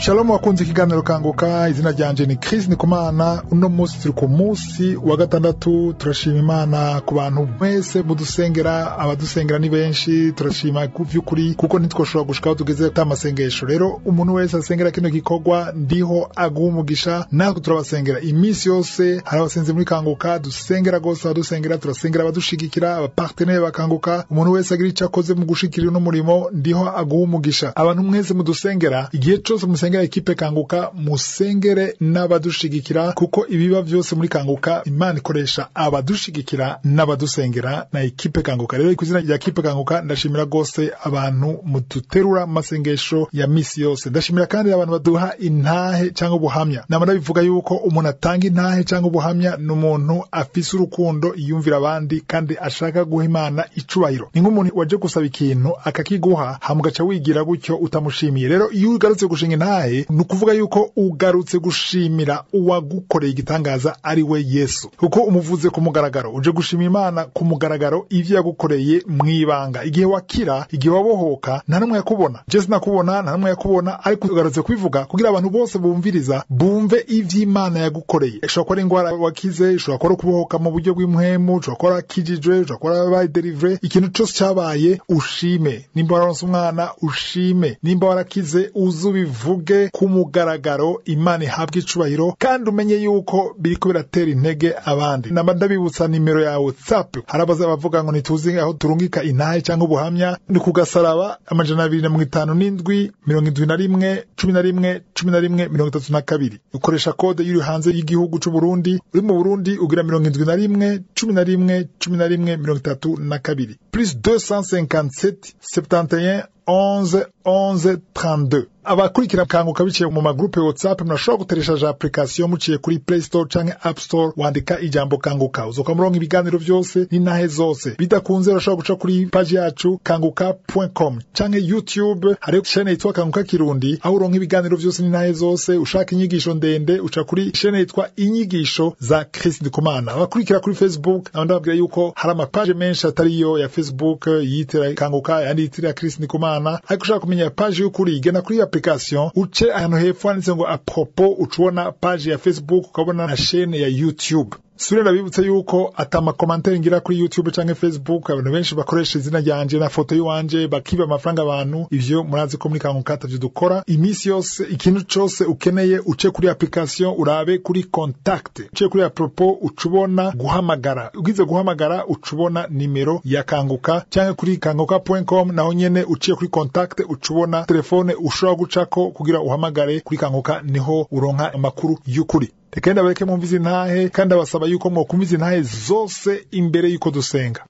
Shalom wakunze ikiganiro Kanguka, izina ryanje ni Chris Ndikumana. Uno munsi turi ku munsi wa gatandatu, turashima Imana ku bantu mwese mudusengera, abadusengera ni benshi, turashima vy'ukuri kuko ntitwoshobora gushika aho tugeze ata masengesho. Rero umuntu wese asengera kino gikorwa ndiho aguha umugisha, natwe turabasengera iminsi yose. Hari abasenzi muri Kanguka dusengera gose, abadusengera turasengera, abadushigikira, abapartenere bakanguka, umuntu wese agira ico akoze mu gushikira uno murimo ndiho aguha umugisha. Abantu mwese mudusengera, igihe cose musengera ekipe Kanguka, musengere n'abadushigikira, kuko ibiba vyose muri Kanguka Imana ikoresha abadushigikira n'abadusengera na ekipe Kanguka. Rero ku izina rya ekipe Kanguka ndashimira gose abantu muduterura mu masengesho ya misi yose. Ndashimira kandi abantu baduha intahe cyangwa ubuhamya. Nama ndabivuga yuko umuntu atanga intahe cyangwa ubuhamya ni umuntu afise urukundo, yiyumvira abandi kandi ashaka guha Imana icubahiro. Ni nk'umuntu waje gusaba ikintu akakiguha, hama ugaca wigira gutyo utamushimiye. Rero iyo ugarutse gushinga intahe, ni ukuvuga yuko ugarutse gushimira uwagukoreye igitangaza ari we Yesu, kuko umuvuze ku mugaragaro. Uje gushima Imana ku mugaragaro ivyo yagukoreye mw'ibanga. Igihe wakira, igihe wabohoka, nta n'umwe yakubona, je sinakubona, nta n'umwe yakubona, ariko ugarutse kubivuga kugira abantu bose bumviriza bumve ivyo Imana yagukoreye. Ishobora kuba ari ingwara wakize, ishobora kuba ari ukubohoka mu buryo bw'impwemu, ishobora kuba warakijijwe, ishobora kuba warabaye délivré. Ikintu cose cabaye ushime. Nimba wararonse umwana ushime, nimba warakize uzubivuge ku mugaragaro, Imana ihabwe icubahiro, kandi umenye yuko biriko biratera intege abandi. Namba ndabibutsa nimero ya WhatsApp. Hari abaza bavuga ngo ntituzi aho turungika intahe cyangwa ubuhamya. Ni ku gasaraba 257 71 11 11 32. Ukoresha code y'uri hanze y'igihugu c'u Burundi. Uri mu Burundi ugira 71 11 11 32, +257 71 11 11 32. Abakurikira Kanguka biciye mu magroupe WhatsApp, murashobora gutereshaje application muciye kuri Play Store canke App Store, wandika ijambo Kanguka, uzoka muronka ibiganiro vyose n'intahe zose. Bidakunze urashobora guca kuri page yacu kanguka.com canke YouTube, hariho chaîne yitwa Kanguka Kirundi, aho uronka ibiganiro vyose n'intahe zose. Ushaka inyigisho ndende uca kuri chaîne yitwa Inyigisho za Chris Ndikumana. Abakurikira kuri Facebook nabo ndababwira yuko hari amapage menshi atari yo ya Facebook yitira Kanguka, ayandi yitira Chris Ndikumana, ariko ushaka kumenya page y'ukuri, genda kuri application, uce ahantu hepfo handitse ngo "À propos", ucubona page ya Facebook, ukabona na chaîne ya YouTube. Sure, ndabibutse yuko ata macommentaires ngira kuri YouTube canke Facebook. Abantu benshi bakoresha izina ryanje na foto yiwanje bakiba amafaranga abantu. Ivyo murazi ko muri Kanguka atavyo dukora. Iminsi yose ikintu cose ukeneye, uce kuri application, urabe kuri contact, uce kuri "À propos", ucubona guhamagara. Ugize guhamagara ucubona nimero ya Kanguka, canke kuri kanguka.com naho nyene uciye kuri contact ucubona telefone ushobora gucako kugira uhamagare kuri Kanguka, niho uronka amakuru y'ukuri. Reka ndabareke mwumvize intahe, kandi abasaba yuko mwokumviza intahe zose imbere yuko dusenga.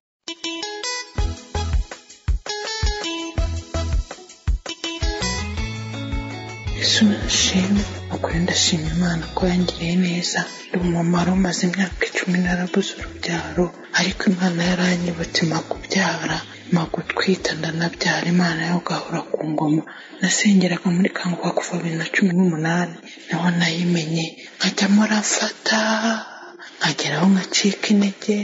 Yesu nashimwe, ukuri ndashima Imana ko yangiriye neza. Ndi umumaro, maze imyaka 10 narabuze urubyaro, ariko Imana yaranyibutse impa kubyara, impa gutwita, ndanabyara. Imana yo gahora ku ngoma. Nasengeraga muri Kanguka kuva 2018, niho nayimenye, nkajya murafata, nkageraho nkacika intege.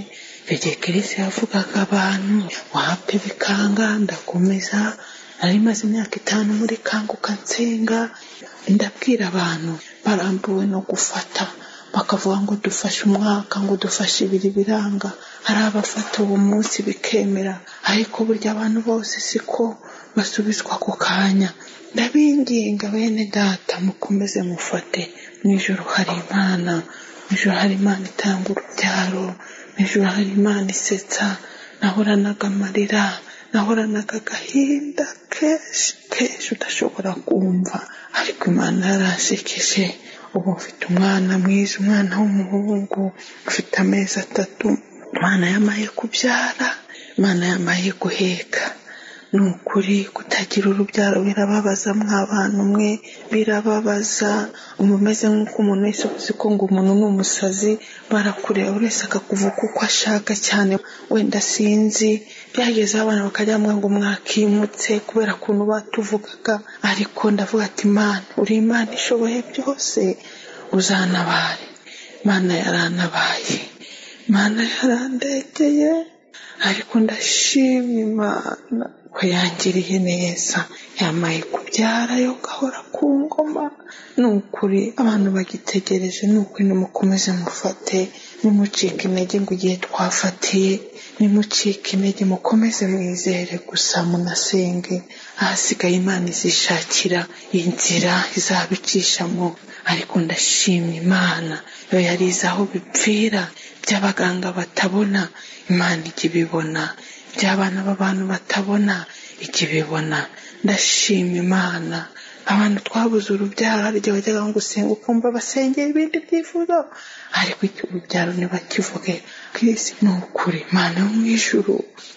Icyo gihe Kirisi yavugaga abantu wapi, bikanga, ndakomeza. Nari maze imyaka 5 muri Kanguka nsenga. Ndabwira abantu barambuwe no gufata, bakavuga ngo dufashe umwaka, ngo dufashe 2, biranga. Hari abafata uwo munsi bikemera, ariko burya abantu bose siko basubizwa ako kanya. Ndabinginga bene data, mukomeze mufate. Mu ijoro hari Imana, mu ijoro hari Imana itanga urubyaro, mu ijoro hari Imana isetsa. Nahoranaga amarira, nahoranaga agahinda kenshi kenshi udashobora kumva, ariko Imana yaransekeje. Ubu mfite umwana mwiza, umwana w'umuhungu ufite amezi 3. Imana yamaye kubyara, Imana yamaye guheka. Ni ukuri kutagira urubyaro birababaza mw'abantu mwe, birababaza. Umeze nk'uko umuntu wese uzi ko ngo umuntu ni umusazi, barakureba buri wese akakuvuga uko ashaka cyane. Wenda sinzi, byageze abana bakajya bamwe ngo mwakimutse kubera ukuntu batuvugaga, ariko ndavuga ati Imana, uri Imana ishoboye byose, uzanabare. Imana yarantabaye, Imana yarandegeye. Ariko ndashima Imana ko yangiriye neza, yamaye kubyara yo gahora ku ngoma. Ni ukuri abantu bagitegereje, ni ukuri nimukomeze mufate, nimucike intege ngo igihe twafatiye, nimucike intege, mukomeze mwizere gusa munasenge, ahasigaye Imana izishakira inzira izabicishamo. Ariko ndashima Imana yo yarize aho bipfira, by'abaganga batabona Imana ijya ibibona, by'abana b'abantu batabona ijya ibibona. Ndashima Imana. Abantu twabuze urubyaro, hari igihe bajyaga ngo usenga ukumva basengera ibindi byifuzo, ariko icyo urubyaro ntibakivuge. Kirisi ni ukuri, Imana yo mu ijuru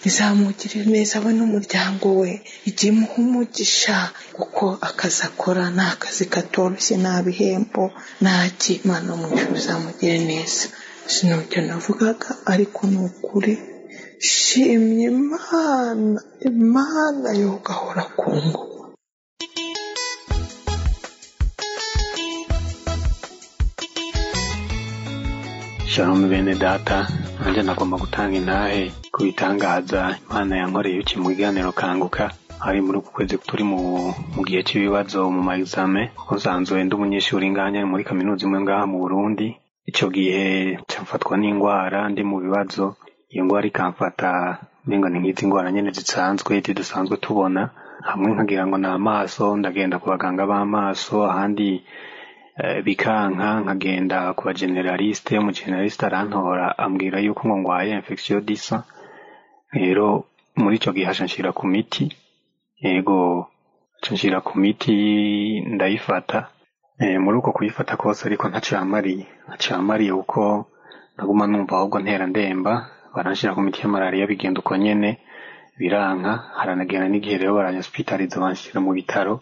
izamugirire neza we n'umuryango we, ijye imuha umugisha, kuko akazi akora ni akazi katoroshye, nta bihembo ntaki. Imana yo mu ijuru izamugirire neza. Sinubyo navugaga, ariko ni ukuri shimye Imana, Imana yo gahora ku ngoma. Shalom bene data, nanjye nagomba gutanga intahe ku bitangaza Imana yankoreye biciye mu kiganiro Kanguka. Hari muri uku kwezi turi mu gihe cy'ibibazo mu ma examen, kuko nsanzwe ndi umunyeshuri nganya muri kaminuza imwe ngaha mu Burundi. Icyo gihe mfatwa n'indwara ndi mu bibazo, iyo ndwara ikamfata menga ni nk'izi ndwara nyene zisanzwe dusanzwe tubona, hamwe nkagira ngo ni amaso, ndagenda ku baganga b'amaso, ahandi bikanka nkagenda ku ba generaliste. Umu generaliste arantora ambwira yuko ngo ngwaye infection du sang. Rero muri ico gihe aca nshira ku miti, yego aca nshira ku miti ndayifata. Muri uko kuyifata kose ariko ntaco yamariye, kuko naguma numva ahubwo ntera ndemba. Baranshira ku miti ya malaria bigenda uko nyene biranka, haranagera n'igihe rero baranyospitaliza banshira mu bitaro,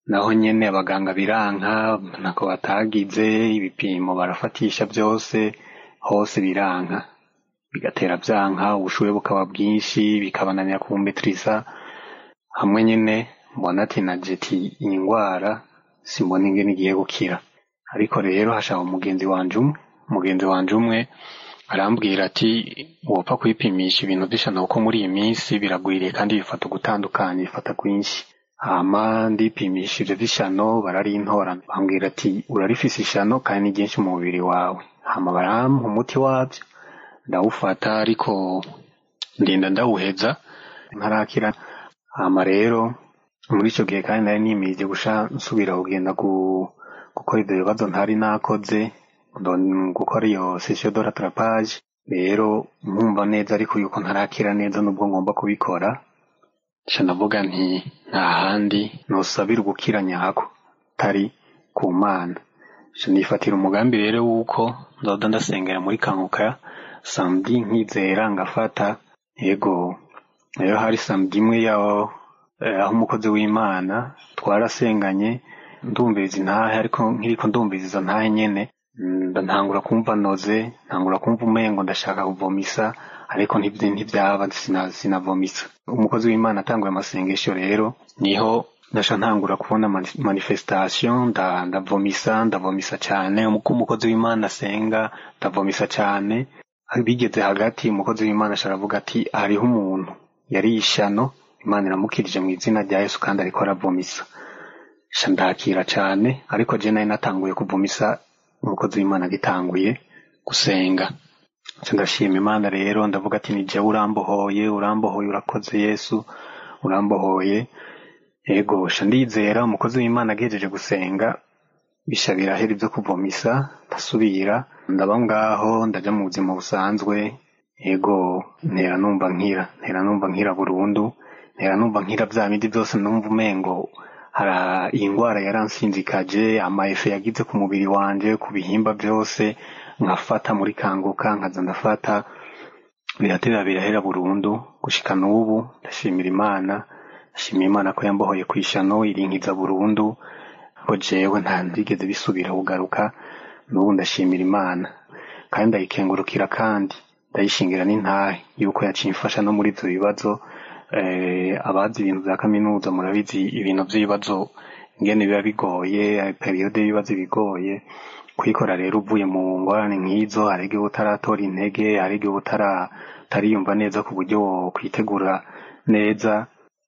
naho nyene abaganga biranka, ntako batagize, ibipimo barafatisha byose, hose biranka, bigatera byanka, ubushuhe bukaba bwinshi, bikabananira kumbetrisa. Hamwe nyene mbona ati naje ati iyi ndwara simbona ingene igiye gukira. Ariko rero hashaka umugenzi wanje umwe arambwira ati wopfa kwipimisha ibintu vy'ishano, kuko muri iyi minsi biragwiriye kandi bifata ugutandukanye, bifata kwinshi. Hama ndipimisha ivyo vy'ishano, bararintora, bambwira ati urarifise ishano kandi ni ryinshi mu mubiri wawe. Hama barampa umuti wavyo ndawufata, ariko ndinda ndawuheza ntarakira. Hama rero muri ico gihe kandi nari nimirije gusha nsubira kugenda gukora ivyo bibazo ntari nakoze, gukora iyo session de rattrapage. Rero nkumva neza ariko yuko ntarakira neza nubwo ngomba kubikora, nca ndavuga nti nta handi nosabira ugukira nyako tari ku Mana. Nca nifatira umugambi rero wuko nzoza ndasengera muri Kanguka samedi, nkizera ngafata. Yego rero hari samedi imwe yaho aho umukozi w'Imana twarasenganye, ndumviriza intahe, ariko nkiriko ndumviriza izo ntahe nyene ntangura kumva noze, ntangura kumva umengo ndashaka kuvomisa, ariko ntivyaba, sinavomisa. Umukozi w'Imana atanguye amasengesho rero niho ndasha ntangura kubona manifestation, ndavomisa cyane. Uko umukozi w'Imana asenga ndavomisa cyane. Bigeze hagati umukozi w'Imana asharavuga ati hariho umuntu yari ishano, Imana iramukirije mu izina rya Yesu kandi ariko aravomisa. Ndakira cyane, ariko je nari natanguye kuvomisa umukozi w'Imana agitanguye gusenga. Ndashima Imana rero, ndavuga ati ni jewe urambohoye, urambohoye, urakoze Yesu, urambohoye. Yego ndizera umukozi w'Imana agejeje gusenga bisha birahera ibyo kuvomisa, ndasubira ndaba ngaho, ndaja mu buzima busanzwe. Yego ntera numva nkira burundu, ntera numva nkira bya bindi byose numva umengo iyi ndwara yaransinzikaje, amaefe yagize ku mubiri wanje, ku bihimba byose, nkafata muri Kanguka nkaza ndafata, biratera birahera burundu gushika n'ubu. Ndashimira Imana, ndashimira Imana ko yambohoye kwishano irinkiza burundu, ko jewe nta ndigeze bisubira kugaruka. N'ubu ndashimira Imana kandi ndayikengurukira, kandi ndayishingira n'intahe yuko yaciye imfasha no muri ivyo bibazo. Abazi ibintu vya kaminuza murabizi, ibintu vy'ibibazo ingene biba bigoye, periyode y'ibibazo bigoye kuyikora. Rero uvuye mu ngorane nk'izo, hari igihe utaratora intege, hari igihe utariyumva neza ku buryo wokwitegura neza,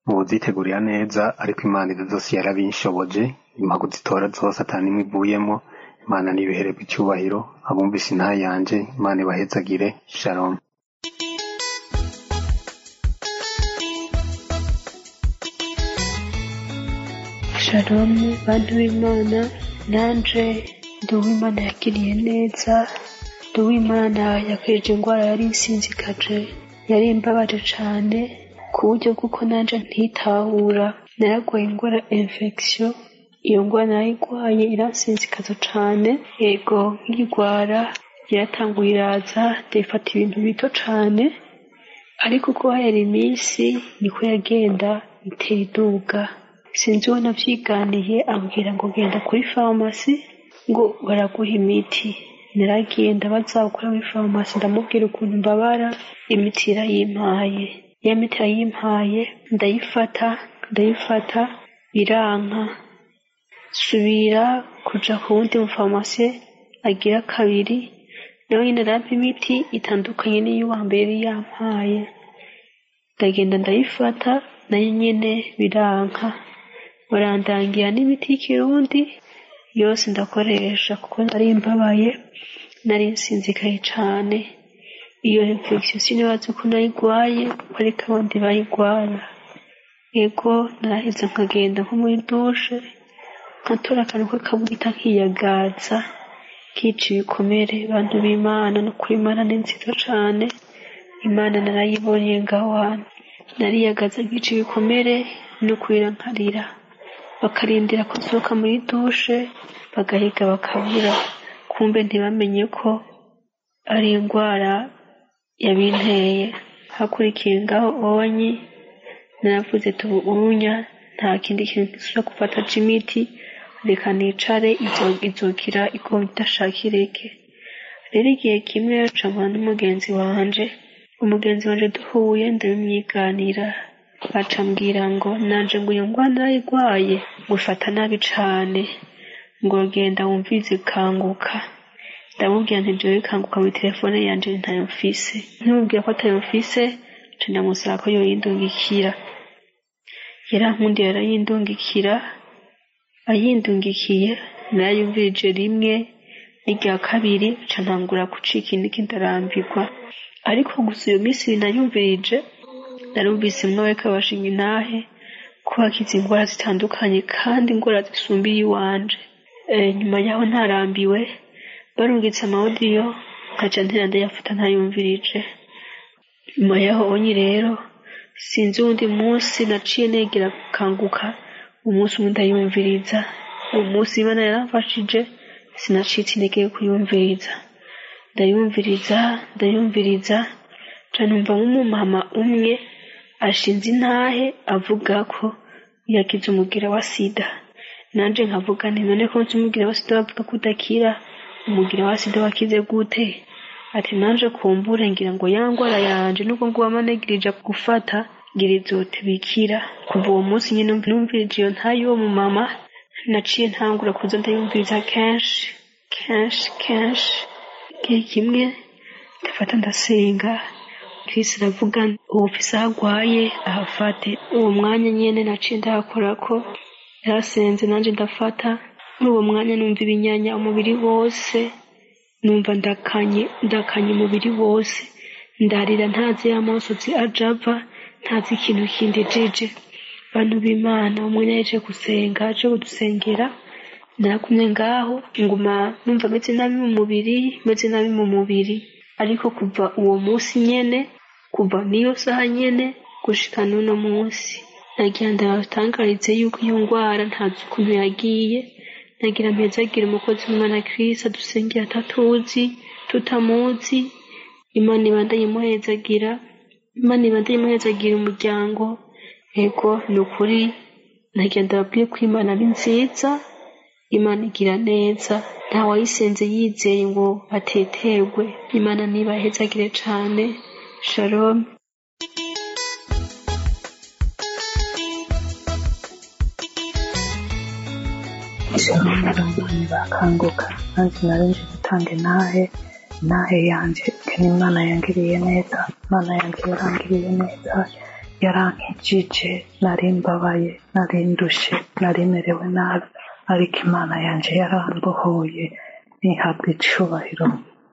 wozitegurira neza, ariko Imana izo zose yarabinshoboje, impa kuzitora zose ata n'imwe ivuyemo. Imana nibihererwe icyubahiro. Abumvise intahe yanje, Imana ibahezagire. Shalom. Shalom bantu b'Imana, nanje ndi uw'Imana yakiriye neza, ndi uw'Imana yakirije indwara yari insinzikaje, yari imbabaje cane ku buryo bw'uko nanje ntitahura. Naragwaye indwara infection, iyo ndwara narayigwaye iransinzikaza cane, yego nkiyigwara yaratanguye iraza ndayifata ibintu bito cane, ariko uko hahera iminsi niko yagenda itera iduga. Sinzi uwo navyiganiye ambwira ngo genda kuri farumasi ngo baraguha imiti. Naragiye ndabaza ukora muri farumasi, ndamubwira ukuntu mbabara, imiti irayimpaye. Ya miti irayimpaye, ndayifata, ndayifata biranka. Subira kuja ku wundi mufarumasi agira kabiri, nawe nyene arampa imiti itandukanye n'iy'uwa mbere yari yampaye. Ndagenda ndayifata, nayo nyene biranka. Barandangira n'imiti y'ikirundi yose ndakoresha kuko nari mbabaye, nari nsinzikaye cane. Iyo infection sinibaza uko nayigwaye ariko abandi bayigwara. Ego naraheza nkagenda nko muri dushe, nkatora akantu k'akabugita nkiyagaza, nkica ibikomere. Bantu b'Imana, nukuri Imana ni nziza cane, Imana narayibonye ngaho hantu. Nariyagaza nkica ibikomere no kurira nkarira. Bakarindira ko nsohoka muri dushe, bagahiga bakabura, kumbe ntibamenye ko ari indwara yabinteye. Hakurikiye ngaho onye, naravuze ati ubu unya nta kindi kintu gisubira gufata c'imiti, reka nicare izokira idashaka ireke. Rero igihe kimwe nca mpura n'umugenzi wanje, umugenzi wanje duhuye ndabimwiganira, aca ambwira ngo nanje ngo iyo ndwara narayigwaye, ngo ifata nabi cane, ngo genda wumvirize Kanguka. Ndamubwira nti jewe Kanguka muri telefone yanje ntayo mfise. Nkimubwira ko atayo mfise, nca ndamusaba ko yoyindungikira. Yarankundiye arayindungikira, ayindungikiye narayumvirije rimwe n'irya kabiri, nca ntangura gucika intege ndarambirwa. Ariko gusa iyo minsi ibiri nayumvirije, narumvise mwe bariko bashinga intahe ko hakiza indwara zitandukanye kandi indwara zisumba iyiwanje. Nyuma yaho ntarambiwe, barungitse amawudiyo nkaca ntera ndayafata ntayumvirije. Nyuma yaho onye rero sinzi uwundi munsi naciye negera Kanguka, umunsi umwe ndayumviriza. Uwo munsi Imana yaramfashije, sinacitse intege yo kuyumviriza. Ndayumviriza, ndayumviriza, nca numva nk'umumama umwe ashinze intahe avuga ko yakize umugera wa sida. Nanje nkavuga nti none ko nzi umugera wa sida bavuga ko udakira, umugera wa sida wakize gute? Ati nanje kumbure ngira ngo ya ngwara yanje nubwo nguma negirija gufata ngira izotibikira. Kuva uwo munsi nyene numvirije iyo ntahe y'uwo mumama, naciye ntangura kuza ndayumviriza kenshi kenshi kenshi. Igihe kimwe ndafata ndasenga, Kristo aravuga uwufise aho agwaye ahafate. Uwo mwanya nyene naciye ndahakorako, narasenze nanje ndafata. Muri uwo mwanya numva ibinyanya umubiri wose, numva ndakanye, ndakanye umubiri wose, ndarira ntazi y'amosozi aja ava, ntazi ikintu kindi jije. Bantu b'Imana, umwanya yaje gusenga, aje kudusengera, naragumye ngaho nguma numva meze nabi mu mubiri, meze nabi mu mubiri. Ariko kuva uwo munsi nyene, kuva niyo saha nyene gushika n'uno munsi, nagira ndabatangarize yuko iyo ndwara ntazi ukuntu yagiye. Nagira mpezagire umukozi w'Imana Kristo adusengera atatuzi, tutamuzi. Imana ibandanye imuhezagira, Imana ibandanye imuhezagira umuryango. Ego ni ukuri nagira ndababwiye ko Imana ari nziza, Imana igira neza, nta wayisenze yizeye ngo ateterwe. Imana nibahezagire cane. Shalom. Shalom abanywanyi bakanguka, nanjye nari nje gutanga intahe, intahe yanjye ingene Imana yangiriye neza. Imana yanjye yarangiriye neza, yarankijije. Nari mbabaye, nari ndushe, nari merewe nabi, ariko Imana yanjye yarambohoye, ntihabwa icubahiro.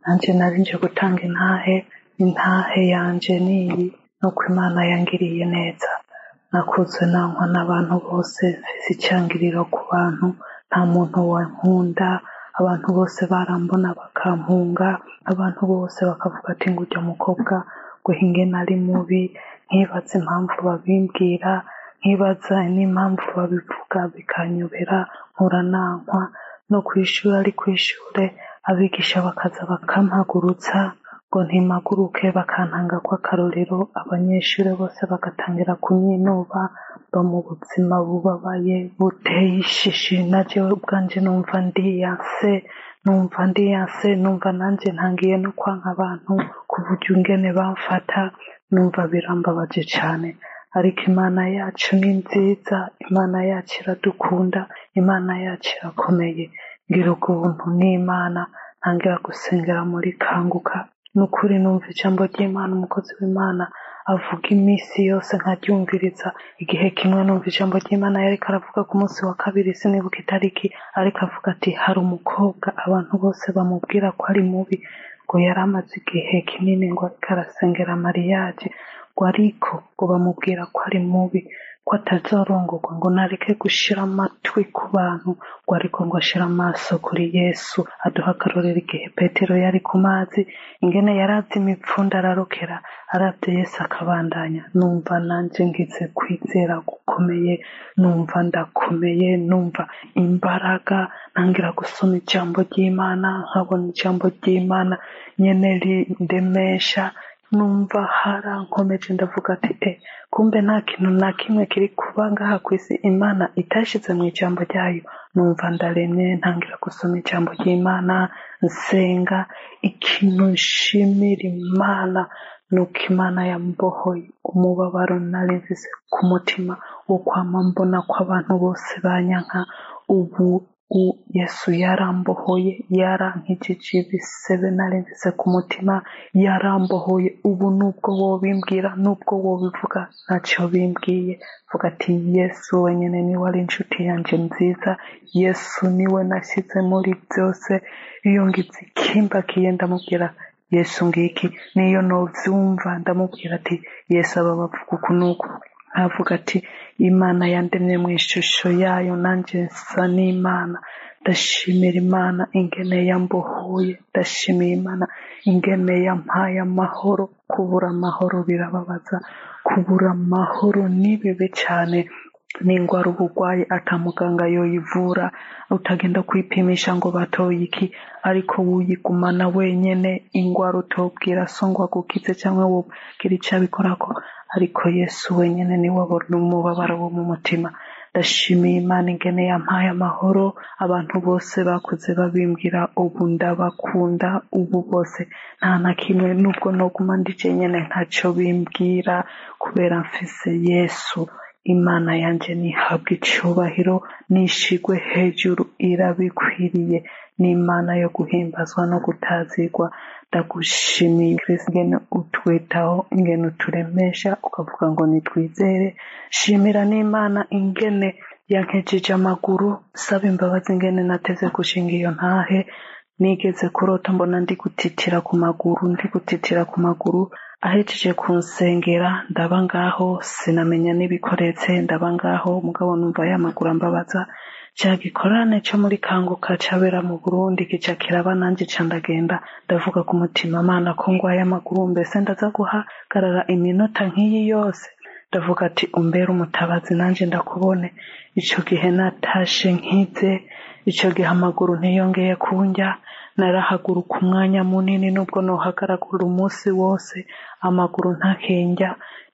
Nanjye nari nje gutanga intahe, intahe yanjye niyi, nuko Imana yangiriye neza. Nakuze nankwa n'abantu bose, mfise icyangiriro ku bantu, nta muntu wankunda, abantu bose barambona bakampunga, abantu bose bakavuga ati ngo ujya mukobwa ngo ingene ari mubi. Nkibaza impamvu babimbwira, nkibaza n'impamvu babivuga, bikanyobera. Nkura nankwa no kw'ishure, ari kw'ishure abigisha bakaza bakampagurutsa ngo ntimpaguruke, bakantanga kw'akarorero, abanyeshure bose bagatangira kunyinuba. Mba mu buzima bubabaye buteye ishishi, na jewe ubwanje numva ndiyanse, numva ndiyanse, numva nanje ntangiye no kwanka abantu ku buryo ingene bamfata, numva birambabaje cane. Ariko Imana yacu ni nziza, Imana yacu iradukunda, Imana yacu irakomeye. Ngira ubuntu n'Imana, ntangira gusengera muri Kanguka. Nukuri numva ijambo ry'Imana, umukozi w'Imana avuga iminsi yose nkaryumviriza. Igihe kimwe numva ijambo ry'Imana yariko aravuga ku munsi wa kabiri, sinibuka itariki, ariko avuga ati hari umukobwa abantu bose bamubwira ko ari mubi, ngo yari amaze igihe kinini ngo ariko arasengera mariage, ngo ariko ngo bamubwira ko ari mubi, ko atazorongorwa, ngo nareke gushira amatwi ku bantu, ngo ariko ngo ashire amaso kuri Yesu. Aduha akarorero igihe Petero yari ku mazi, ingene yaravye imipfundo ararokera, aravye Yesu akabandanya. Numva nanje ngize kwizera gukomeye, numva ndakomeye, numva imbaraga, ntangira gusoma ijambo ry'Imana, nkabona ijambo ry'Imana nyene rindemesha. Numva harankomeje, ndavuga ati kumbe nta kintu na kimwe kiri kuba ngaha kw'isi Imana itashize mu ijambo ryayo. Numva ndaremye, ntangira gusoma ijambo ry'Imana, nsenga. Ikintu nshimira Imana nuko Imana yambohoye umubabaro nari mfise ku mutima wo kwama mbona ko abantu bose banyanka. Ubu Yesu yarambohoye, yarankijije ibisebe nari mfise ku mutima, yarambohoye. Ubu nubwo wobimbwira, nubwo wobivuga, ntacyo bimbwiye. Vuga ati Yesu wenyine niwe ari inshuti yanje nziza, Yesu niwe nashyize muri byose. Iyo ngize ikimbakiye ndamubwira Yesu ngiki, niyo novyumva ndamubwira ati Yesu aba bavuga uku nuku. Nkavuga ati Imana yandemye mu ishusho yayo, nanje nsa n'Imana. Ndashimira Imana ingene yambohoye, ndashimira Imana ingene yampaye amahoro. Kubura amahoro birababaza, kubura amahoro ni bibi cane. N'ingwara uba urwaye ata muganga yoyivura, utagenda kwipimisha ngo batoye iki, ariko wuyigumana wenyene. Ingwara utobwira so ngo agukize canke wobwira ico abikorako, ariko Yesu wenyene niwe abona umubabaro wo mu mutima. Ndashimiye Imana ingene yampaye amahoro. Abantu bose bakuze babimbwira, ubu ndabakunda, ubu bose nta na kimwe, nubwo noguma ndi jenyene ntaco bimbwira, kubera mfise Yesu. Imana yanje nihabwe icubahiro, nishigwe hejuru, irabikwiriye. Ni Imana yo guhimbazwa no gutazigwa. Ndagushimiye Kristo ingene utwitaho, ingene uturemesha ukavuga ngo nitwizere. Shimira n'Imana ingene yankijije amaguru, saba imbabazi ingene nateze gushinga iyo ntahe. Nigeze kurota mbona ndi gutitira ku maguru, ndi gutitira ku maguru. Ahejeje kunsengera ndaba ngaho, sinamenya n'ibikoretse, ndaba ngaho, mugabo numva ya maguru ambabaza. Ca gikorane co muri Kanguka cabera mu Burundi kica kiraba, nanje ca ndagenda, ndavuga ku mutima, Mana ko ngwaye amaguru, mbese ndaza guhagarara iminota nk'iyi yose? Ndavuga ati umbere umutabazi nanje ndakubone. Ico gihe natashe nkize, ico gihe amaguru ntiyongeye kundya, narahaguruka umwanya munini, nubwo nohagaragura umunsi wose amaguru ntakendya.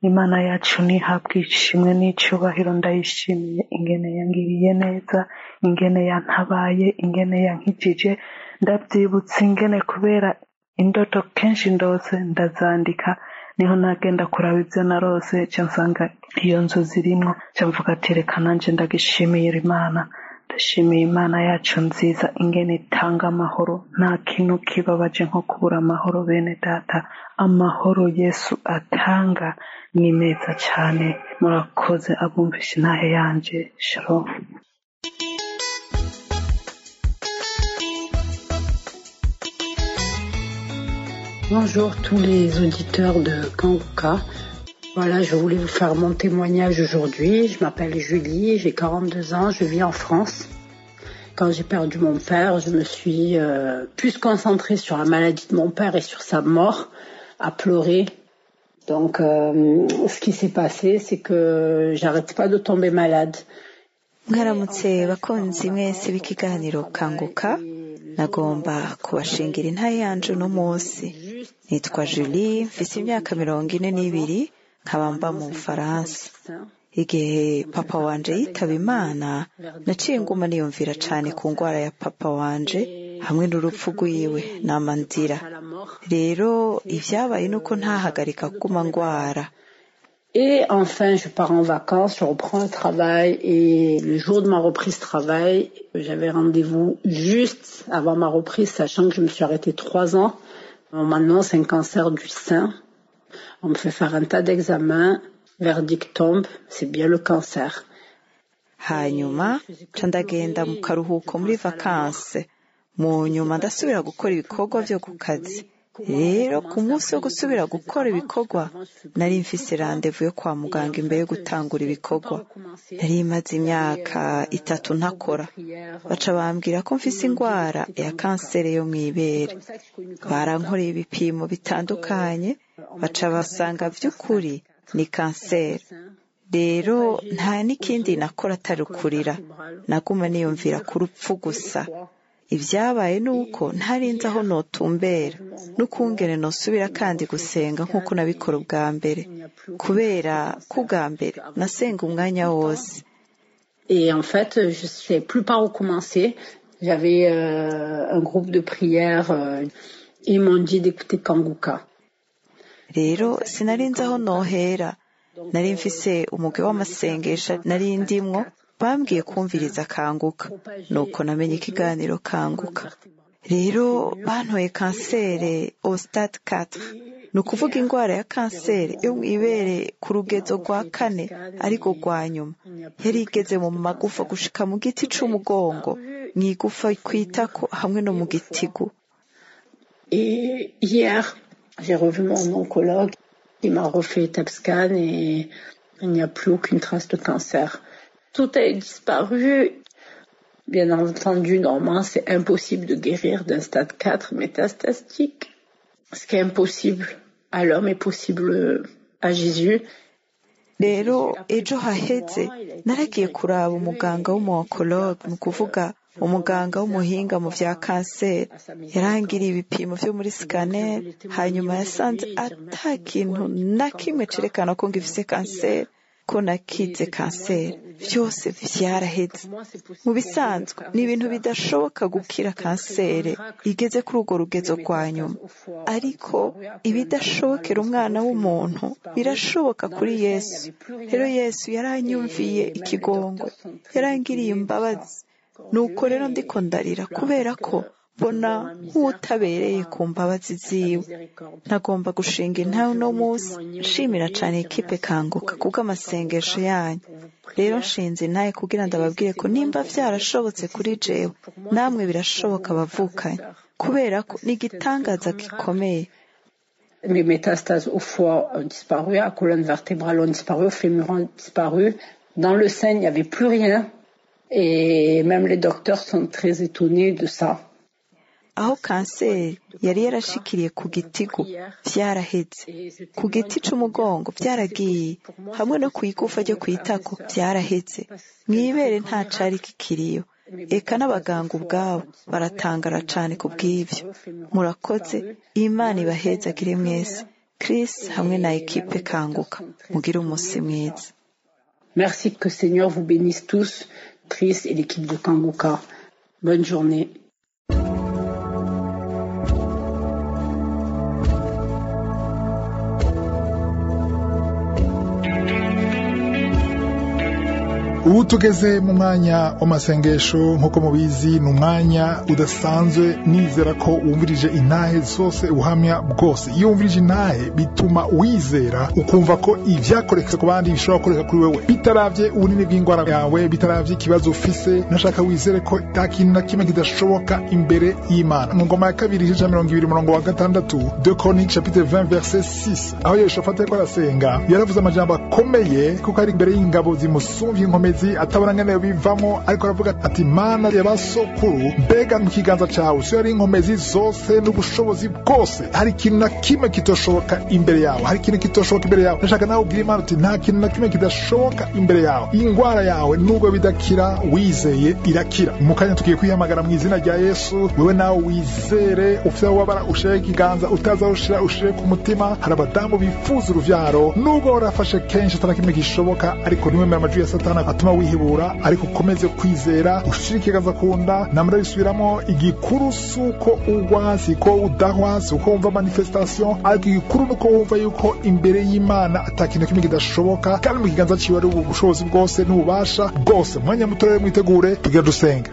Imana yacu nihabwe ishimwe n'icubahiro. Ndayishimiye ingene yangiriye neza, ingene yantabaye, ingene yankijije. Ndavyibutse ingene kubera indoto kenshi ndose ndazandika, niho nagenda kuraba ivyo narose, ca nsanga iyo nzu zirimwo, ca mvuga ati reka nanje ndagishimira Imana. Ndashimiye Imana yacu nziza ingene itanga amahoro. Nta kintu kibabaje nko kubura amahoro bene data. Amahoro Yesu atanga ni meza cyane. Murakoze abumvise intahe yanje. Shalom. Bonjour tous les auditeurs de Kanguka. Voilà, je voulais vous faire mon témoignage aujourd'hui. Je m'appelle Julie, j'ai 42 ans, je vis en France. Quand j'ai perdu mon père, je me suis plus concentrée sur la maladie de mon père et sur sa mort, à pleurer. Donc, ce qui s'est passé, c'est que j'arrêtais pas de tomber malade. Mwaramutse bakunzi mwese b'ikiganiro Kanguka, nagomba kubashingira intahe yanje uno munsi. Nitwa Julie, mfise imyaka 42, nkaba mba mu Bufaransa. Igihe papa wanje yitaba Imana, naciye nguma niyumvira cane ku ngwara ya papa wanje hamwe n'urupfu rwiwe, nama ndira. Rero ivyabaye nuko ntahagarika kuguma ngwara. Et enfin, je pars en vacances, je reprends le travail et le jour de ma reprise travail, j'avais rendez-vous juste avant ma reprise, sachant que je me suis arrêtée 3 ans. On m'annonce un cancer du sein. On me fait faire un tas d'examens. Verdict tombe, c'est bien le cancer. Hanyuma nca ndagenda mu karuhuko muri vacances. Mu nyuma ndasubira gukora ibikorwa vyo ku kazi. Rero ku munsi wo gusubira gukora ibikorwa, nari mfise rendez-vous yo kwa muganga imbere yo gutangura ibikorwa. Nari maze imyaka 3 ntakora. Baca bambwira ko mfise ingwara ya kanseri yo mw'ibere. Barankoreye ibipimo bitandukanye, baca basanga vy'ukuri ni kanseri. Rero nta n'ikindi nakora atari ukurira. Naguma niyumvira ku rupfu gusa. Ibyabaye nuko ntarinze aho notumbera n'ukungene nosubira kandi gusenga nk'uko nabikora ubwa mbere, kubera ko ubwa mbere nasenga umwanya wose. Et en fait, je sais plus par où commencer. J'avais un groupe de prière, ils m'ont dit d'écouter Kanguka. Rero sinarinze aho nohera. Nari mfise umugwi w'amasengesho nari ndimwo, bambwiye kumviriza Kanguka, nuko namenye ikiganiro Kanguka. Rero bantoye kanseri au stade 4, ni ukuvuga ingwara ya kanseri yo mw'ibere ku rugezo rwa 4 ariko rwa nyuma. Yari igeze mu magufa gushika mu giti c'umugongo, mw'igufa kwitako hamwe no mu gitigu. Et hier, j'ai revu mon oncologue, il m'a refait étape scan et il n'y a plus aucune trace de cancer. Tout a disparu. Bien entendu, normalement, c'est impossible de guérir d'un stade 4 métastatique. Ce qui est impossible à l'homme est possible à Jésus. Rero ejo haheze naragiye kuraba umuganga w'umuonkologue, ni ukuvuga umuganga w'umuhinga mu vya kanseri. Yarangiriye ibipimo vyo muri scanner, hanyuma yasanze ata kintu na kimwe cerekana ko ngifise kanseri, ko nakize kanseri. Vyose vyaraheze. Mu bisanzwe ni ibintu bidashoboka gukira kanseri igeze kuri urwo rugezo rwa nyuma, ariko ibidashobokera umwana w'umuntu birashoboka kuri Yesu. Rero Yesu yaranyumviye ikigongwe, yarangiriye imbabazi. Nuko rero ndiko ndarira kubera ko mbona nk'utabereye ku mbabazi ziwe. Ntagomba gushinga intahe uno munsi nshimira cane ekipe Kanguka kubw'amasengesho yanyu. Rero nshinze intahe kugira ndababwire ko nimba vyarashobotse kuri jewe, namwe birashoboka abavukanye, kubera ko ni igitangaza gikomeye. Les métastases au foie ont disparu, à colonne vertébrale ont disparu, au fémur ont disparu. Dans le sein, il n'y avait plus rien. Et même les docteurs sont très étonnés de ça. Aho kanseri yari yarashikiriye ku gitigu vyaraheze, ku giti c'umugongo vyaragiye, hamwe no kw'igufa ryo kwitako vyaraheze, mw'ibere nta cari kikiriyo. Eka n'abaganga ubwabo baratangara cane ku bw'ivyo. Murakoze, Imana ibahezagire mwese. Chris hamwe na ekipe Kanguka, mugire umunsi mwiza. Merci, que Seigneur vous bénisse tous, Chris et l'équipe de Kanguka. Bonne journée. Ubu tugeze mu mwanya w'amasengesho. Nk'uko mubizi, ni umwanya udasanzwe. Nizera ko wumvirije intahe zose, ubuhamya bwose. Iyo wumvirije intahe bituma wizera, ukumva ko ivyakoreka ku bandi bishobora gukoreka kuri wewe, bitaravye ubunini bw'ingwara yawe, bitaravye ikibazo ufise. Nashaka wizere ko nta kintu na kimwe kidashoboka imbere y'Imana. Mu Ngoma ya Kabiri, igice ca 20, umurongo wa 6, 2 Chroniques chapitre 20 verset 6, aho Yehoshafati ariko arasenga, yaravuze amajambo akomeye kuko ari imbere y'ingabo zimusumvye inkomezi, atabona ngene bivamo, ariko aravuga ati: "Mana y'abasokuru, mbega mu kiganza cawe siyo ari inkomezi zose n'ubushobozi bwose? Hari ikintu na kimwe kitoshoboka imbere yawe? Hari ikintu kitoshoboka imbere yawe?" Ndashaka nawe ubwira Imana uti: "Nta kintu na kimwe kidashoboka imbere yawe." Ingwara yawe nubwo bidakira, wizeye irakira. Mu kanya tugiye kwihamagara mu izina rya Yesu. Wewe nawe wizere, ufite aho ubabara ushire ikiganza, utaza ushira, ushire ku mutima. Hari abadamu bifuza uruvyaro, nubwo warafashe kenshi atana kimwe gishoboka, ariko ntiwemere amajwi ya Satani atuma wihebura, ariko ukomeze kwizera, ushire ikiganza ku nda. Namara bisubiramo, igikuru si uko ugwa, si uko udahwa, si uko wumva manifestation, ariko igikuru nuko wumva yuko imbere y'Imana ata kintu kimwe kidashoboka, kandi mu kiganza ciwe ari ubushobozi bwose n'ububasha bwose. Mwanya muto rero, mwitegure, tugira dusenga.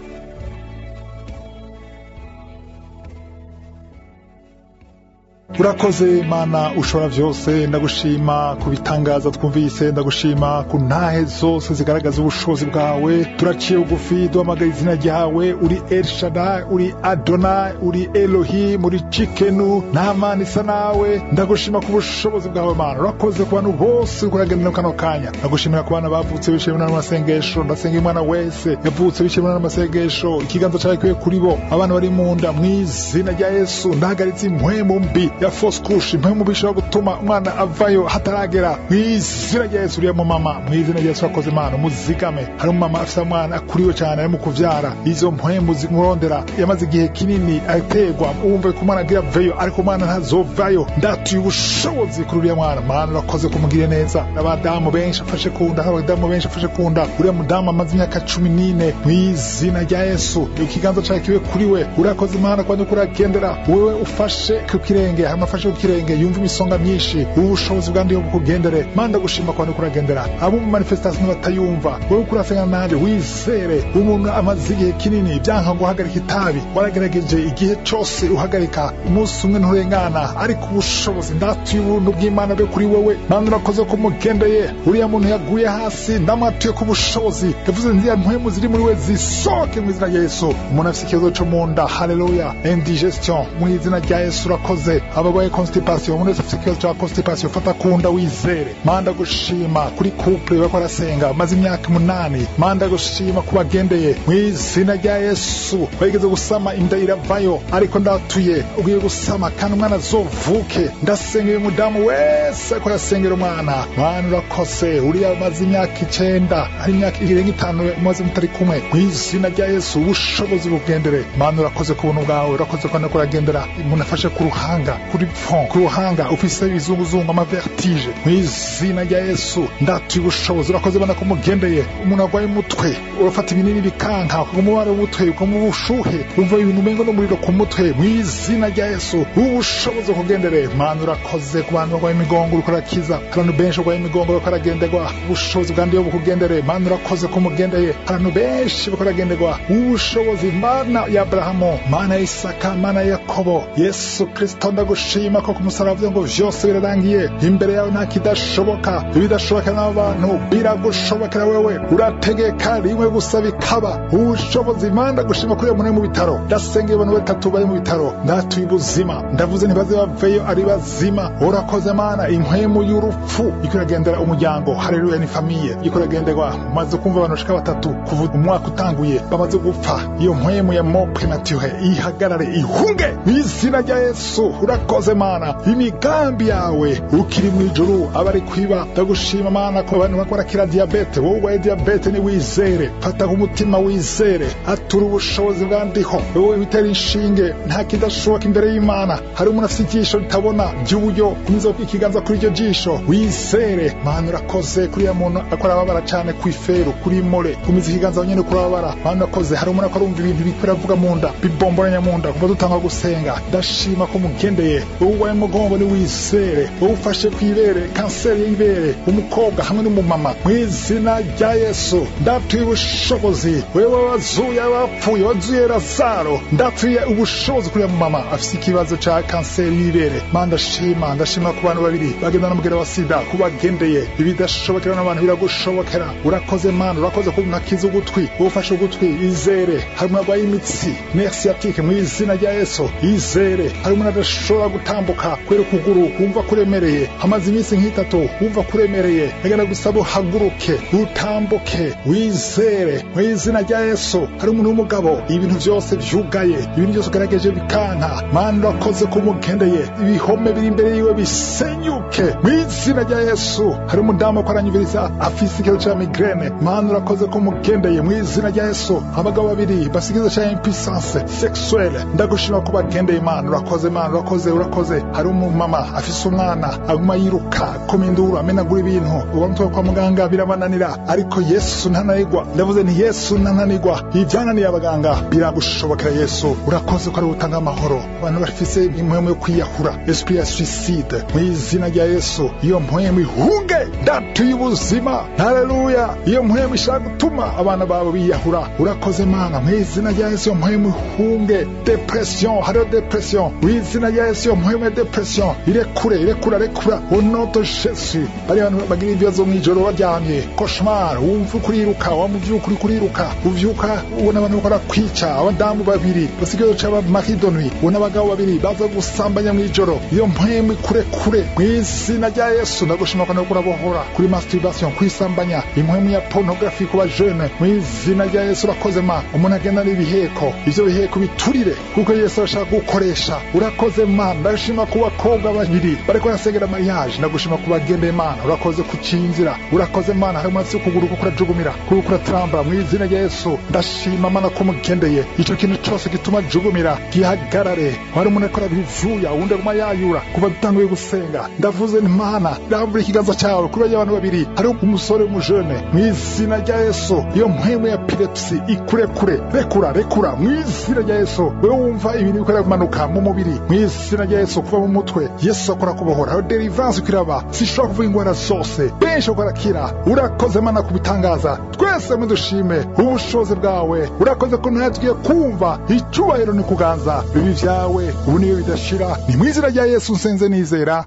Urakoze Mana ushobora byose. Ndagushima ku bitangaza twumvise, ndagushima ku ntahe zose zigaragaza ubushobozi bwawe. Turaciye bugufi, duhamagara izina ryawe. Uri El Shaddai, uri Adonai, uri Elohim, uri Chikenu, nta mana isa nawe. Ndagushima ku bushobozi bwawe Mana. Urakoze ku bantu bose uriko uragendera kano kanya. Ndagushimira ku bana bavutse biciye muri ano masengesho. Ndasenga umwana wese yavutse biciye muri ano masengesho, ikiganza cyawe kibe kuri bo, abana bari mu nda, mu izina rya Yesu. Ndahagaritse impwemu mbi ya fausse couche, impwemu mbi ishobora gutuma umwana avayo hataragera, mu izina rya Yesu. Uriya mumama, mu izina rya Yesu, wakoze Imana umuzigame. Hari umumama afise umwana akuriwe cyane, ari mu kuvyara, izo mpwemu zimurondera, yamaze igihe kinini aterwa, wumve ko umwana agira aveyo, ariko umwana ntazovayo. Ndatuye ubushobozi kuri uriya mwana. Mana, urakoze kumugirira neza. Abadamu benshi afashe kunda, abadamu benshi afashe kunda, uriya mudamu amaze imyaka 14, mu izina rya Yesu, ikiganza cyawe kibe kuri we. Urakoze Imana kwanya kuragendera. Wewe ufashe ku kirenge, hari afashe ku kirenge yumva imisonga myinshi, ubushobozi bwandiho bukugendere. Mana, ndagushima kwanya kuragendera. Abo mu manifestation batayumva, wewe kurasenga nanjye wizere. Umuntu amaze igihe kinini byanka guhagarika itabi, waragerageje igihe cyose uhagarika, umunsi umwe nturengana, ariko ubushobozi, ndatuye ubuntu bw'Imana bwe kuri wewe. Mana, urakoze ko mugendeye. Uriya muntu yaguye hasi, ndamwatuye ku bushobozi, yavuze nziya mpwemu ziri muri we zisohoke mu izina rya Yesu. Umuntu afite ikibazo cyo mu nda, haleluya, indigestion, mu izina rya Yesu, urakoze. Abarwaye constipation, umuntu wese afite ikibazo cya constipation, fata kunda wizere. Mana, ndagushima kuri couple bariko barasenga maze imyaka 8. Mana, ndagushima kubagendeye mu izina rya Yesu. Wigeze gusama inda iravayo, ariko ndatuye ugiye gusama kandi umwana azovuke. Ndasengera umudamu wese ariko arasengera umwana. Mana, urakoze. Uriya amaze imyaka 9, hari imyaka irenga 5 mumaze mutari kumwe, mu izina rya Yesu, ubushobozi bugendere. Mana, urakoze ku buntu bwawe, urakoze ko nako uragendera. Umuntu afashe ku ruhanga, kuri front, ku ruhanga, ufise ibizunguzungu, ama vertige, mu izina rya Yesu, ndatuye ubushobozi. Urakoze bana ko mugendeye. Umuntu arwaye umutwe, urafata ibinini bikanka, ukaguma umutwe, ukaguma ubushuhe, umva ibintu umengo n'umuriro ku mutwe, mu izina rya Yesu, ubushobozi bukugendere. Mana, urakoze ku bantu barwaye imigongo, uriko urakiza abantu benshi barwaye imigongo, bariko baragenderwa, ubushobozi bwandiyo bukugendere. Mana, urakoze ko mugendeye. Abantu benshi bariko baragenderwa, ubushobozi. Mana ya Abrahamu, Mana ya Isaka, Mana ya Yakobo, Yesu Kristo, ndagushima ko ku musaraba uvuze ngo vyose birarangiye. Imbere yawe nta kidashoboka. Ibidashoboka n'abantu biragushobokera wewe, urategeka rimwe gusa bikaba. Ubushobozi, Mana, ndagushima kuri uyu muntu mu bitaro. Ndasengeye abantu batatu bari mu bitaro, ndatuye ubuzima, ndavuze ntibaze baveyo ari bazima. Urakoze Mana. Impwemu y'urupfu iko iragendera umuryango, haleluya, ni famille iko iragenderwa. Maze kumva abantu bashika batatu kuva umwaka utanguye bamaze gupfa. Iyo mpwemu ya mort prématurée ihagarare, ihunge mu izina rya Yesu. Urakoze Mana, imigambi yawe ukiri mu ijuru abari kwiba. Ndagushima Mana ko abantu bakora kira diabete. Wowe urwaye diabete, ni wizere, fata nk'umutima wizere, atura ubushobozi bwandiho. Wowe bitera inshinge, nta kidashoboka imbere y'Imana. Hari umuntu afite ijisho ritabona ry'uburyo, kumiza ikiganza kuri iryo jisho wizere. Mana, urakoze kuri ya muntu akora ababara cyane ku iferu, kuri mollet, kumiza ikiganza nyene kurababara. Mana, urakoze. Hari umuntu akora umva ibintu bikwira avuga mu nda, bibomboranya mu nda, kuva dutanga gusenga. Ndashima ko mugendeye. Wizere. Wowe urwaye umugongo ni wizere. Wowe ufashe kw'ibere, kanseri y'ibere, umukobwa hamwe n'umumama, mu izina rya Yesu ndatuye ubushobozi. Wewe wazuye abapfuye, wazuye Lazaro, ndatuye ubushobozi kuri mama afise ikibazo ca kanseri y'ibere. Mana ndashima, ndashima ku bantu babiri bagenda n'umugera wa sida, kubagendeye ibidashobokera n'abantu biragushobokera. Urakoze Mana, urakoze ko unakiza ugutwi, ufashe ugutwi, izere. Hari umuntu arwaye imitsi, nerf sciatique, mu izina rya Yesu izere. Hari umuntu adashobora gutambuka kubera ukuguru wumva kuremereye, hamaze iminsi nk'itatu wumva kuremereye, agenda gusaba uhaguruke utambuke wizere mu izina rya Yesu. Hari umuntu w'umugabo ibintu byose vyugaye, ibintu byose ugerageje bikanka, Mana urakoze ko umugendeye, ibihome biri imbere yiwe bisenyuke mu izina rya Yesu. Hari umudamu ko aranyumviriza afise ikibazo ca migraine, Mana urakoze ko umugendeye mu izina rya Yesu. Abagabo babiri bafise ikibazo ca impuissance sexuelle, ndagushima ko bagendeye, Mana urakoze, Mana urakoze, urakoze. Hari umumama afise umwana aguma yiruka koma induru amenagura ibintu, ubamutwaye kwa muganga birabananira, ariko Yesu ntananirwa. Ndavuze nti Yesu ntananirwa, ibyananiye abaganga biragushobokera Yesu. Urakoze ko ari utanga amahoro. Abantu bafise impwemu yo kwiyahura, esprit ya suicide, mu izina rya Yesu iyo mpwemu ihunge, ndatuye ubuzima. Haleluya. Iyo mpwemu ishaka gutuma abana babo biyahura, urakoze Mana, mu izina rya Yesu iyo mpwemu ihunge. Depression, hariho depression, mu izina rya Yesu iyo mpwemu ya depression irekure, irekura, rekura au nom de Jésus. Bari abantu bagira ibibazo mw'ijoro baryamye, cauchemar, wumva ukuriruka, wamuvyuka uri kuriruka, uvyuka ubona abantu bakora kwica, abadamu babiri basigaye c'aba mari de nuit, ubona abagabo babiri baza gusambanya mw'ijoro, iyo mpwemu ikurekure mu izina rya Yesu. Ndagushima ko urabohora kuri masturbation, kwisambanya, impwemu ya pornography ku bajene, mu izina rya Yesu. Urakoze ma umuntu agenda n'ibiheko, ivyo biheko biturire kuko Yesu arashaka gukoresha. Urakoze ma, ndashima ku bakobwa babiri bariko barasengera mariage, ndagushima ku bagendeye Mana, urakoze kucinzira. Urakoze Mana, hari umunsi ukuguru ko kurajugumira, kuko kuratrambura, mu izina rya Yesu ndashima Mana ko mugendeye, ico kintu cose gituma jugumira gihagarare. Hari umuntu akora bivuya, uwundi aguma yayura kuva dutanguye gusenga. Ndavuze nti Mana, ndambura ikiganza cyawe kuri abantu babiri, hari umusore w'umujene, mu izina rya Yesu iyo mpwemu ya epilepsy ikurekure, rekura, rekura mu izina rya Yesu. Wewe wumva ibintu bikora kumanuka mu mubiri, mu izina rya Yesu, kuva mu mutwe, Yesu akora kubohora. Aho deliverance kwiraba, sishobora kuvuga ingwara zose, benshi barakira. Urakoze Mana kubitangaza, twese mudushime ubushobozi bwawe. Urakoze ko ntatugiye kumva icyubahiro ni kuganza bibi vyawe ubu niyo bidashira. Ni mu izina rya Yesu nsenze nizera,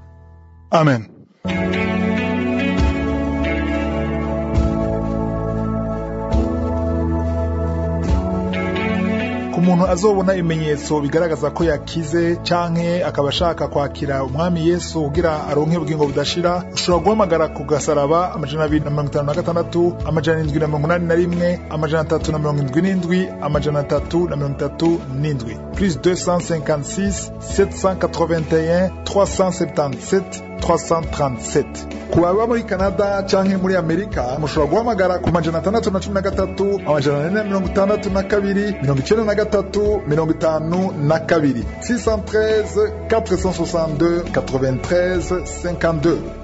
amen. Umuntu azobona ibimenyetso bigaragaza ko yakize canke akaba ashaka kwakira umwami Yesu kugira aronke ubugingo budashira, ushobora guhamagara ku gasaraba 256 781 377 337 plus 256 781 377 337. Ku baba muri Canada canke muri Amerika mushobora guhamagara ku 613 462 93 52 613 462 93 52.